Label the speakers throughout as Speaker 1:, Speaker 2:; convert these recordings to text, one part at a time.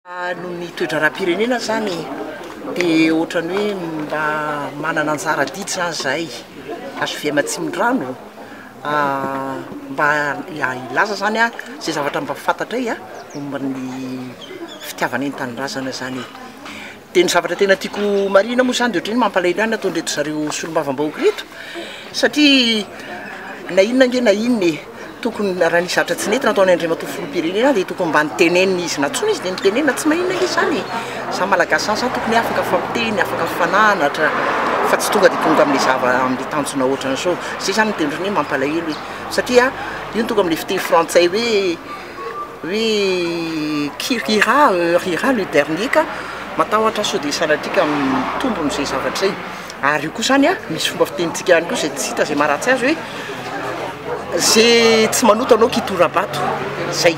Speaker 1: Noho ny toe-draharaham-pirenena izany dia ohatran'ny hoe mba manana anjara adidy izany izahay HVM Atsimondrano mba hilaza izany izay zavatra mba fantatray momba ny fitiavana ny tanindrazana izany e. Dia ny zavatra tena tiako marihina moa izany dia ohatran'ny hoe mampalahelo ihany ny ataon'ireto zareo solombavambahoaka ireto satria na inona ange na inona e, tokony raha nisy zavatra tsy nety nataon'i Andriamatoa Filoham-pirenena dia tokony mba nitenenina izy, nantsoina izy dia nitenenina, tsy maninona ange izany e, samy Malagasy izany izany tokony afaka mifampiteny, afaka mifananatra fa tsy tonga dia tonga amin'ilay zava amin'ilay tanjona ohatran'izao, izay izany no tena ohatran'ny hoe mampalahelo e, satria io no tonga amin'ilay fiteny frantsay hoe. Hoe qui rira rira le dernier ka matahotra sao dia sanatria ka mitombona izay zavatra izay. Ary io koa izany an, misy fomba fitenintsika ihany koa izay tsy hita izay maharatsy azy hoe ze tsy manota anao kitora-bato, zay.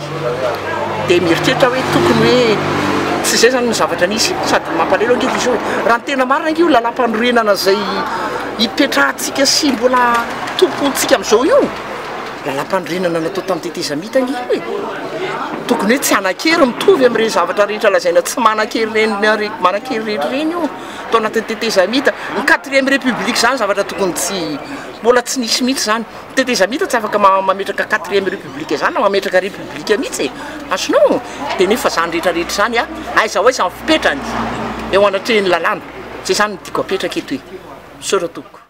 Speaker 1: Dia mieritreritra aho hoe tokony hoe tsy izay izany ny zavatra nisy, sady mampalahelo ange ity zao e. Raha ny tena marina ange io lalam-panorenana izay ipetrahantsika sy mbola tompontsika amin'izao io, Lalàmpanorenana natao tamin'ny tetezamita ange io e! Tokony hoe tsy hanan-kery mitovy amin'ireny zavatra rehetra lazaina tsy manan-kery ireny manan-kery rehetra ireny io tao anatin'ny tetezamita. Ny quatrième république izany zavatra tokony tsy mbola tsy nisy mihitsy izany. Ny tetezamita tsy afaka mametraka quatrième république izany na mametraka république mihitsy e! Azonao? Dia nefa izany rehetra rehetra izany a, aiza ho aiza ny fipetrany eo anatrehan'ny lalàna? Izay izany no tiako apetraka eto e! Misaotra tompoko.